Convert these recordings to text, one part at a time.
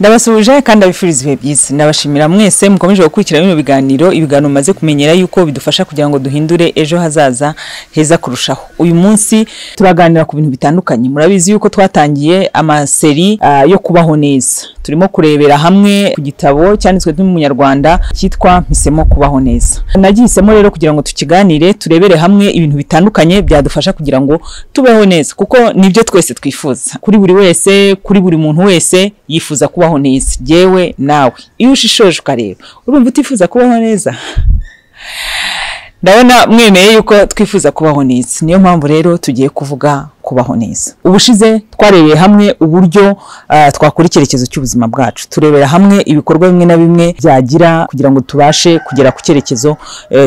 Ndabasuhuje kandi abifuriza ibihe byiza. Ndabashimira mwese mukomeje gukurikira bino biganiro, ibiganiro mumaze kumenyera yuko bidufasha kugira ngo duhindure ejo hazaza heza kurushaho. Uyu munsi turaganira ku bintu bitandukanye. Murabizi yuko twatangiye amaseri yo kubaho neza. Turimo kurebera hamwe ku gitabo cyanditswe n'umunyarwanda cyitwa Mpisemo Kubaho Neza. Nagihisemo rero kugira ngo tukiganire, turebere hamwe ibintu bitandukanye byadufasha kugira ngo tubeho neza, kuko nibyo twese twifuza. Kuri buri wese, kuri buri muntu wese yifuza kubaho neza. Jewe nawe iyo ushishoje ukareba, urumva utifuza kubaho neza? Ndabona mwemeye yuko twifuza kubaho neza. Niyo mpamvu rero tugiye kuvuga kubaho neza. Ubushize twarebeye hamwe uburyo twakora icyerekezo cy'ubuzima bwacu, turebera hamwe ibikorwa bimwe na bimwe byagira kugira ngo tubashe kugera ku cyerekezo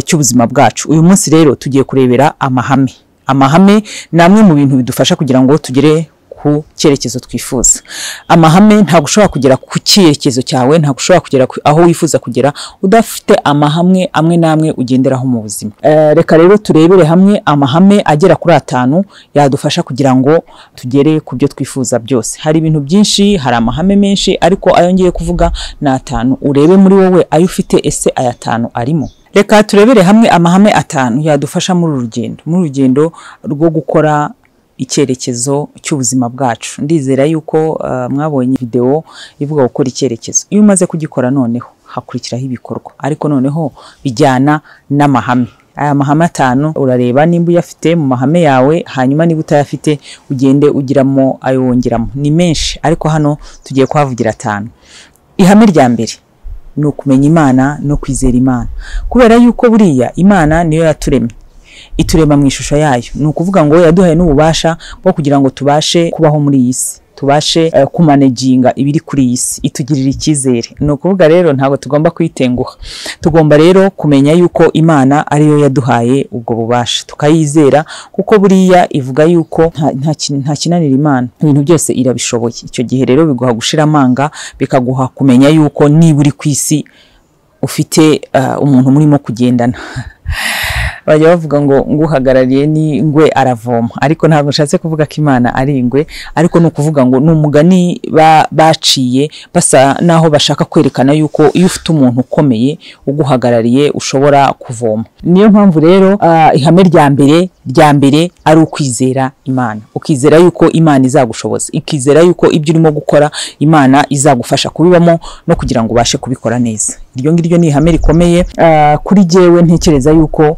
cy'ubuzima bwacu. Uyu munsi rero tugiye kurebera amahame. Amahame ni amwe mu bintu bidufasha kugira ngo tugere ku cyerekezo twifuza. Amahame, ntabwo ushobora kugera ku cyerekezo cyawe, ntabwo ushobora kugera aho wifuza kugera udafite amahame amwe n'amwe ugenderaho mu buzima. Reka rero turebere hamwe amahame agera kuri 5 yadufasha kugira ngo tugere ku byo twifuza byose. Hari ibintu byinshi, hari amahame menshi, ariko ayo ngiye kuvuga ni 5. Urebe muri wowe ayo ufite, ese aya 5 arimo? Reka turebere hamwe amahame 5 yadufasha muri uru rugendo, muri urugendo rwo gukora icyerekezo cy'ubuzima bwacu. Ndizera yuko mwabonye video ivuga gukora icyerekezo. Iyo umaze kugikora noneho hakurikiraho ibikorwa, ariko noneho bijyana n'amahame. Aya mahame 5 urareba nimba uyafite mu mahame yawe, hanyuma niba utayafite ugende ugiramo ayo wongeramo. Ni menshi, ariko hano tugiye kuhavugira 5. Ihame rya mbere ni ukumenya Imana no kwizera Imana, kubera yuko buriya Imana niyo yaturemye, iturema mu ishusho yayo. Ni ukuvuga ngo yaduhaye n'ububasha bwo kugira ngo tubashe kubaho muri iyi si, tubashe kumaneginga ibiri kuri iyi si, itugirira icyizere. Ni ukuvuga rero ntabwo tugomba kwitenguha, tugomba rero kumenya yuko Imana ariyo yaduhaye ubwo bubasha, tukayizera, kuko buriya ivuga yuko nta kinanira Imana, ibintu byose irabishoboye. Icyo gihe rero biguha gushira amanga, bikaguha kumenya yuko niba uri ku isi ufite umuntu murimo kugendana. Bajya bavuga ngo nguhagarariye ni ingwe aravoma, ariko ntabwo nshatse kuvuga ko Imana ari ingwe, ariko ni ukuvuga ngo ni umugani baciye basa naho bashaka kwerekana yuko iyo ufite umuntu ukomeye uguhagarariye ushobora kuvoma. Niyo mpamvu rero ihame rya mbere ari ukwizera Imana, ukizera yuko Imana izagushoboza, ikizera yuko ibyo urimo gukora Imana izagufasha kubibamo no kugira ngo ubashe kubikora neza. Iryo ngiryo ni ihame rikomeye kuri jewe. Ntekereza yuko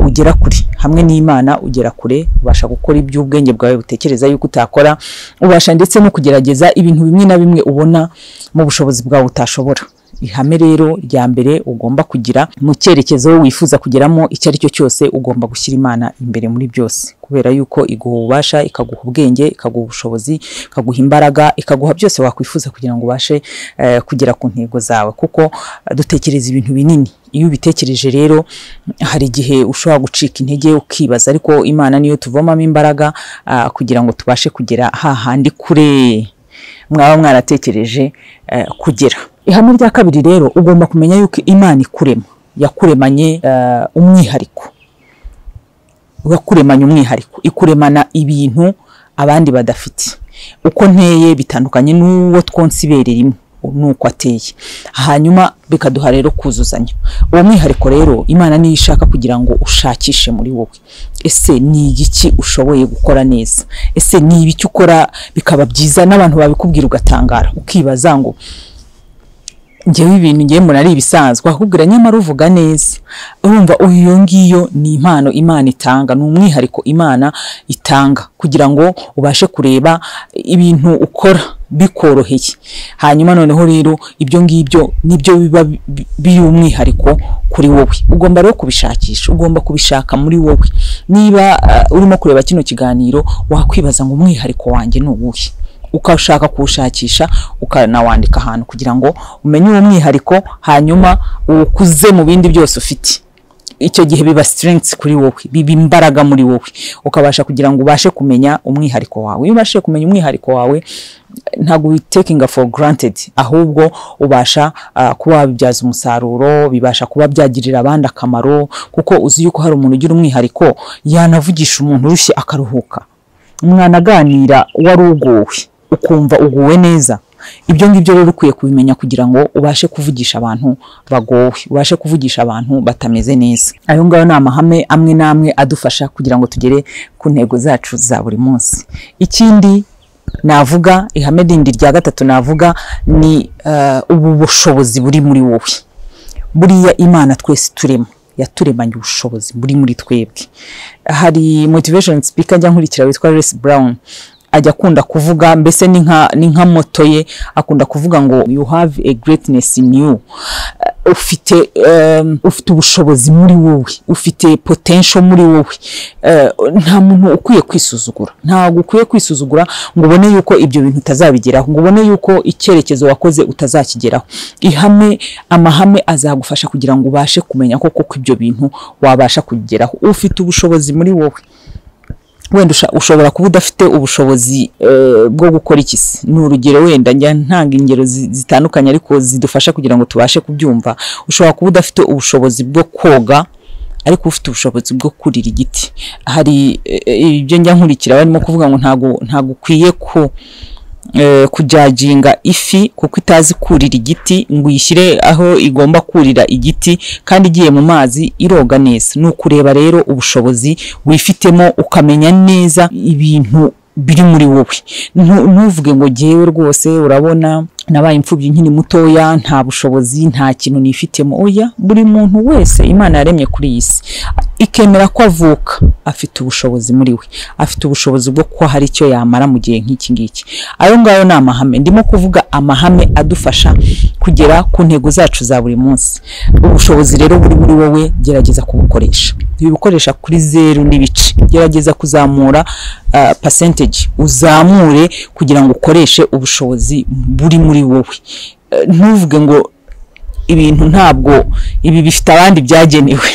ugera kure hamwe n'Imana, ugera kure, ubasha gukora iby'ubwenge bwawe butekereza yuko utakora, ubasha ndetse no kugerageza ibintu bimwe na bimwe ubona mu bushobozi bwawe utashobora. Ihame rero rya mbere ugomba kugira mu cyerekezo wifuza kugeramo icyo ari cyo cyose, ugomba gushyira Imana imbere muri byose, kubera yuko iguha ububasha, ikaguha ubwenge, ikaguha ubushobozi, ikaguha imbaraga, ikaguha byose wakwifuza kugira ngo ubashe kugera ku ntego zawe. Kuko dutekereza ibintu binini, iyo ubitekereje rero hari igihe ushobora gucika intege ukibaza, ariko Imana niyo tuvomamo imbaraga kugira ngo tubashe kugera hahandi kure mwaba mwaratekereje kugera. Ihame rya kabiri rero, ugomba kumenya yuko Imana ikurema, yakuremanye umwihariko, yakuremanye umwihariko, ikuremana ibintu abandi badafite. Uko nteye bitandukanye n'uwo twonse ibere rimwe nuko ateye, hanyuma bikaduha rero kuzuzanya uwo mwihariko. Rero Imana niyo ishaka kugira ngo ushakishe muri wowe, ese ni igiki ushoboye gukora neza, ese ni ibiki ukora bikaba byiza n'abantu babikubwira ugatangara, ukibaza ngo njyewe ibintu ngiye mbona ari ibisanzwe, akakubwira nyamara uvuga neza. Urumva uyu ngiyo ni impano Imana itanga, ni umwihariko Imana itanga kugira ngo ubashe kureba ibintu ukora bikoroheye. Hanyuma noneho rero ibyo ngibyo nibyo biba biri umwihariko kuri wowe. Ugomba rero kubishakisha, ugomba kubishaka muri wowe. Niba urimo kureba kino kiganiro wakwibaza ngo umwihariko wanjye ni uwuhe, ukashaka kuwushakisha ukanawandika ahantu kugira ngo umenye uwo mwihariko, hanyuma uwukuze mu bindi byose ufite. Icyo gihe biba strength kuri wowe, biba imbaraga muri wowe, ukabasha kugira ngo ubashe kumenya umwihariko wawe. Iyo ubashije kumenya umwihariko wawe ntabwo taking for granted, ahubwo ubasha kuba wabibyaza umusaruro, bibasha kuba byagirira abandi akamaro, kuko uzi yuko hari umuntu ugira umwihariko yanavugisha umuntu urushye akaruhuka, umwana aganira wari ugowe ukumva uguwe neza. Ibyo ngibyo rero ukwiye kubimenya kugira ngo ubashe kuvugisha abantu bagowe, ubashe kuvugisha abantu batameze neza. Ayo ngayo ni amahame amwe n'amwe adufasha kugira ngo tugere ku ntego zacu za buri munsi. Ikindi navuga, ihame rindi rya gatatu navuga ni ubu bushobozi buri muri wowe. Buriya Imana twese turema, yaturemanye ubushobozi buri muri twebwe. Hari motivation speaker njya nkurikira witwa Les Brown, ajya akunda kuvuga, mbese ni nka motto ye, akunda kuvuga ngo "You have a greatness in you." Ufite ubushobozi muri wowe, ufite potential muri wowe. Nta muntu ukwiye kwisuzugura, ntabwo ukwiye kwisuzugura ngo ubone yuko ibyo bintu utazabigeraho, ngo ubone yuko icyerekezo wakoze utazakigeraho. Amahame azagufasha kugira ngo ubashe kumenya koko ko ibyo bintu wabasha kugeraho. Ufite ubushobozi muri wowe. Wenda ushobora kuba udafite ubushobozi bwo gukora iki se? Ni urugero, wenda njya ntanga ingero zitandukanye ariko zidufasha kugira ngo tubashe kubyumva. Ushobora kuba udafite ubushobozi bwo koga, ariko ufite ubushobozi bwo kurira igiti. Hari ibyo njya nkurikira barimo kuvuga ngo ntago ukwiye ku kujudginga ifi kuko itazi kurira igiti, ngo uyishyire aho igomba kurira igiti, kandi igiye mu mazi iroga neza. Ni ukureba rero ubushobozi wifitemo, ukamenya neza ibintu biri muri wowe. Ntuvuge ngo jyewe rwose urabona nabaye imfubyi nkiri mutoya, nta bushobozi, nta kintu nifitemo. Oya, buri muntu wese Imana yaremye kuri iyi si ikemera ko avuka afite ubushobozi muri we, afite ubushobozi bwo kuba hari icyo yamara mu gihe nk'iki ngiki. Ayo ngayo ni amahame ndimo kuvuga, amahame adufasha kugera ku ntego zacu za buri munsi. Ubushobozi rero buri muri wowe, gerageza kubukoresha. Ntibukoresha kuri zeru n'ibice, gerageza kuzamura percentage, uzamure kugira ngo ukoreshe ubushobozi buri muri wowe. Ntuvuge ngo ibintu ntabwo ibi bifite abandi byagenewe.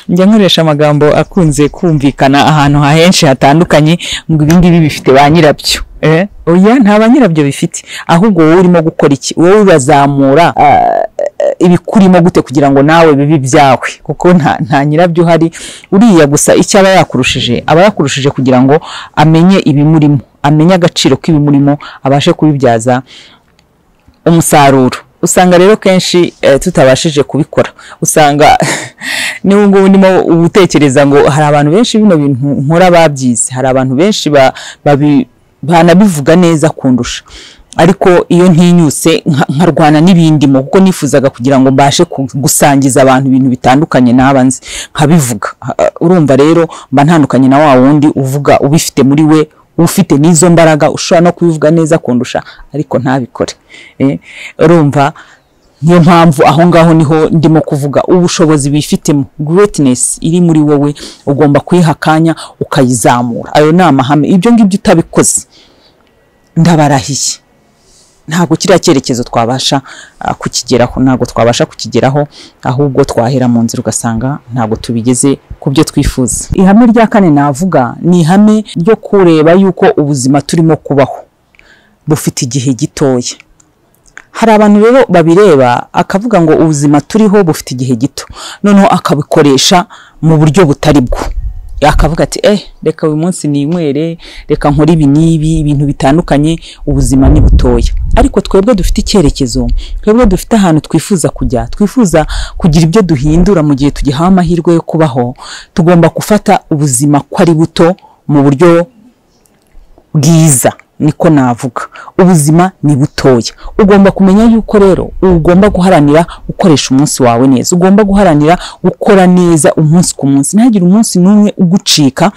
Njya nkoresha amagambo akunze kumvikana ahantu henshi hatandukanye, ngo ibi ngibi bifite ba nyirabyo. Oya, nta ba nyirabyo bifite, ahubwo wowe urimo gukora iki? Wowe urazamura ibikurimo gute kugira ngo nawe bibe ibyawe? Kuko nta nyirabyo uhari. Uriya gusa icyo aba yakurushije, aba yakurushije kugira ngo amenye ibimurimo, amenye agaciro k'ibimurimo, abashe kubibyaza umusaruro. Usanga rero kenshi tutabashije kubikora. Usanga n'ubu ngubu ndimo utekereza ngo hari abantu benshi bino bintu nkora babyize, hari abantu benshi banabivuga neza kundusha, ariko iyo ntinyutse nkarwana n'ibindimo, kuko nifuzaga kugira ngo mbashe gusangiza abantu ibintu bitandukanye naba nzi nkabivuga. Urumva rero mba ntandukanye na wa wundi uvuga ubifite muri we, ufite n'izo mbaraga, ushobora no kubivuga neza kundusha, ariko ntabikore. Urumva niyo mpamvu aho ngaho niho ndimo kuvuga ubushobozi wifitemo, greatness iri muri wowe, ugomba kuyiha akanya ukayizamura. Ayo ni amahame. Ibyo ngibyo utabikoze, ndabarahiye, ntabwo kiriya cyerekezo twabasha kukigeraho, ntabwo twabasha kukigeraho, ahubwo twahera mu nzira ugasanga ntabwo tubigeze ku byo twifuza. Ihame rya kane navuga ni ihame ryo kureba yuko ubuzima turimo kubaho bufite igihe gitoya. Hari abantu rero babireba akavuga ngo ubuzima turiho bufite igihe gito, noneho akabikoresha mu buryo butari bwo. Akavuga ati reka uyu munsi ninywere, reka nkore ibi n'ibi, ibintu bitandukanye, ubuzima ni butoya. Ariko twebwe dufite icyerekezo, twebwe dufite ahantu twifuza kujya, twifuza kugira ibyo duhindura mu gihe tugihawe amahirwe yo kubaho, tugomba gufata ubuzima ko ari buto mu buryo bwiza. Niko navuga, ubuzima ni butoya. Ugomba kumenya yuko rero ugomba guharanira gukoresha umunsi wawe neza, ugomba guharanira gukora neza umunsi ku munsi, ntihagire umunsi n'umwe ugucika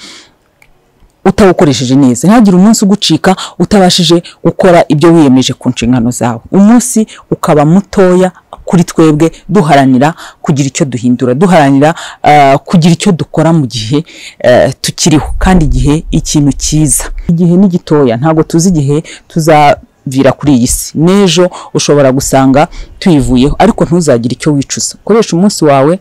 utawukoresheje neza, ntihagire umunsi ugucika utabashije gukora ibyo wiyemeje ku nshingano zawe. Umunsi ukaba mutoya kuri twebwe, duharanira kugira icyo duhindura, duharanira kugira icyo dukora mu gihe tukiriho. Kandi igihe ikintu cyiza, igihe ni gitoya, ntabwo tuzi igihe tuzavira kuri iyi si. N'ejo ushobora gusanga tuyivuyeho, ariko ntuzagire icyo wicuza. Koresha umunsi wawe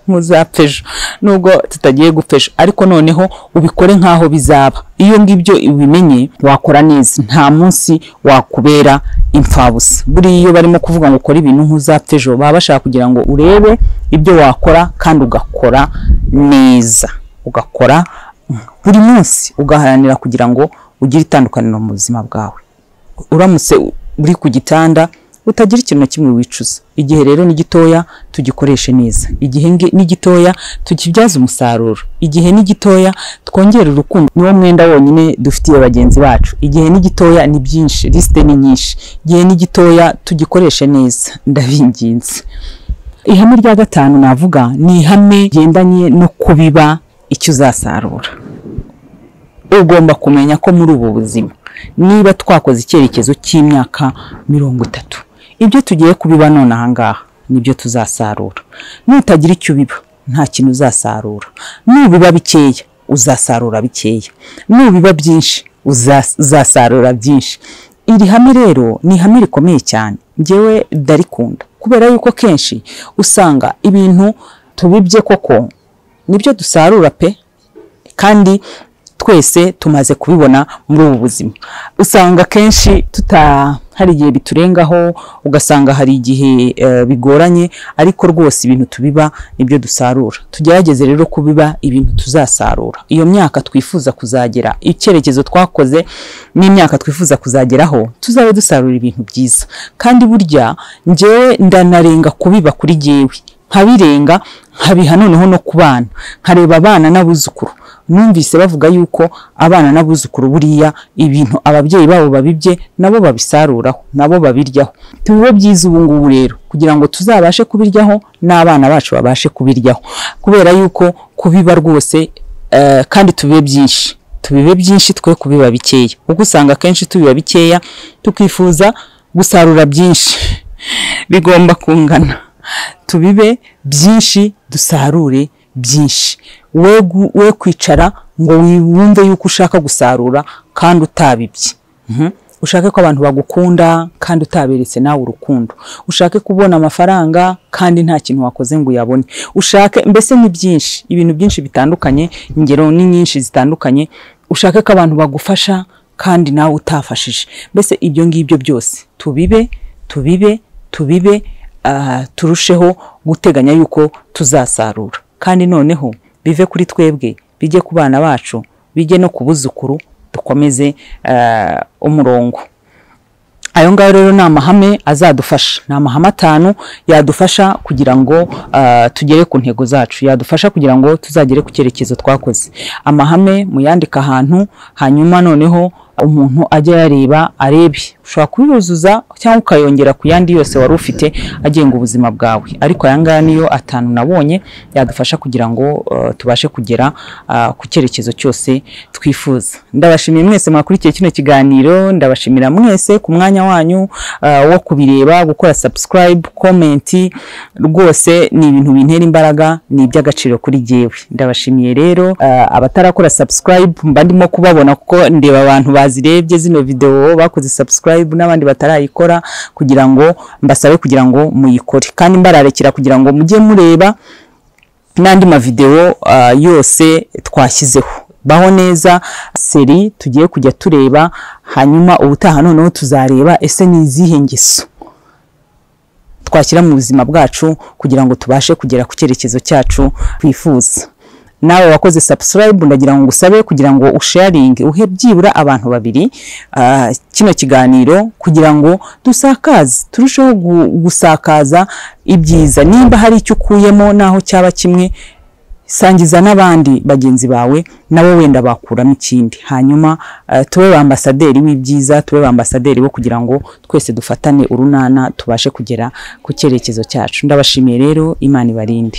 ntuzapfe ejo, nubwo tutagiye gupfa ejo, ariko noneho ubikore nk'aho bizaba. Iyo ngibyo ubimenye wakora neza, nta munsi wakubera imfabusa. Buriya iyo barimo kuvuga ngo ukore ibintu ntuzapfe ejo, baba bashaka kugira ngo urebe ibyo wakora kandi ugakora neza, ugakora buri munsi, ugaharanira kugira ngo ugire itandukaniro mu buzima bwawe. Uramutse uri ku gitanda utagira ikintu na kimwe wicuza. Igihe rero ni gitoya, tugikoreshe neza. Igihe ni gitoya, tukibyaze umusaruro. Igihe ni gitoya, twongere urukundo, niwo mwenda wonyine dufitiye bagenzi bacu. Igihe ni gitoya, ni byinshi, liste ni nyinshi. Igihe ni gitoya, tugikoreshe neza, ndabinginze. Ihame rya gatanu navuga ni ihame rigendanye no kubiba icyo uzasarura. Ugomba kumenya ko muri ubu buzima niba twakoze icyerekezo cy'imyaka 30, ibyo tugiye kubiba none aha ngaha nibyo tuzasarura. Nutagira icyo ubiba nta kintu uzasarura. Nubiba bikeya uzasarura bikeya, nubiba byinshi uzasarura byinshi. Iri hame rero ni ihame rikomeye cyane, njyewe ndarikunda, kubera yuko kenshi usanga ibintu tubibye koko nibyo dusarura pe, kandi twese tumaze kubibona muri ubu buzima. Usanga kenshi hari igihe biturengaho, ugasanga hari igihe bigoranye, ariko rwose ibintu tubiba nibyo dusarura. Tugerageze rero kubiba ibintu tuzasarura. Iyo myaka twifuza kuzagera, icyerekezo twakoze n'imyaka twifuza kuzageraho, tuzabe dusarura ibintu byiza. Kandi burya njyewe ndanarenga kubiba kuri jyewe, nkabirenga nkabiha noneho no ku bana, nkareba abana n'abuzukuru. Numvise bavuga yuko abana n'abuzukuru buriya ibintu ababyeyi babo babibye nabo babisaruraho, nabo babiryaho. Tubibe byiza ubu ngubu rero kugira ngo tuzabashe kubiryaho n'abana bacu babashe kubiryaho, kubera yuko kubiba rwose kandi tubibe byinshi, tubibe byinshi twe kubiba bikeya, kuko usanga kenshi tubiba bikeya tukifuza gusarura byinshi. Bigomba kungana, tubibe byinshi dusarure byinshi. We kwicara ngo wumve yuko ushaka gusarura kandi utabibye. Ushake ko abantu bagukunda kandi utaberetse nawe urukundo. Ushake kubona amafaranga kandi nta kintu wakoze ngo uyabone. Ushake mbese ni byinshi, ibintu byinshi bitandukanye, ingero ni nyinshi zitandukanye. Ushake ko abantu bagufasha kandi nawe utafashije. Mbese ibyo ngibyo byose tubibe, tubibe, tubibe, turusheho guteganya yuko tuzasarura. Kandi noneho bive kuri twebwe, bijye ku bana bacu, bijye no ku buzukuru, dukomeze umurongo. Ayo ngayo rero ni amahame azadufasha, ni amahame 5 yadufasha kugira ngo tugere ku ntego zacu, yadufasha kugira ngo tuzagere ku cyerekezo twakoze. Amahame muyandika ahantu, hanyuma noneho umuntu ajya yareba arebe. Ushobora kubizuza cyangwa ukayongera ku yandi yose wari ufite agenga ubuzima bwawe, ariko aya ngaya niyo 5 nabonye yadufasha kugira ngo tubashe kugera ku cyerekezo cyose twifuza. Ndabashimiye mwese mwakurikiye kino kiganiro, ndabashimira mwese ku mwanya wanyu wo kubireba, gukora subscribe, comment, rwose ni ibintu bintera imbaraga, ni iby'agaciro kuri jyewe. Ndabashimiye rero abatarakora subscribe, mba ndimo kubabona kuko ndeba abantu bazirebye zino video bakoze subscribe n'abandi batarayikora, kugira ngo mbasabe kugira ngo muyikore, kandi mbararekera kugira ngo mujye mureba n'andi ma video yose twashyizeho. Baho neza seri tugiye kujya tureba, hanyuma ubutaha noneho tuzareba ese ni izihe ngeso twashyira mu buzima bwacu kugira ngo tubashe kugera ku cyerekezo cyacu twifuza. Nawe wakoze subscribe, ndagira ngo ngusabe kugira ngo usharinge, uhe byibura abantu 2 kino kiganiro kugira ngo dusakaze, turusheho gusakaza ibyiza. Nimba hari icyo ukuyemo naho cyaba kimwe, sangiza n'abandi bagenzi bawe, nabo wenda bakuramo ikindi. Hanyuma tube ambasaderi w'ibyiza, tube ambasaderi bo kugira ngo twese dufatane urunana tubashe kugera ku cyerekezo cyacu. Ndabashimiye rero, Imana ibarinde.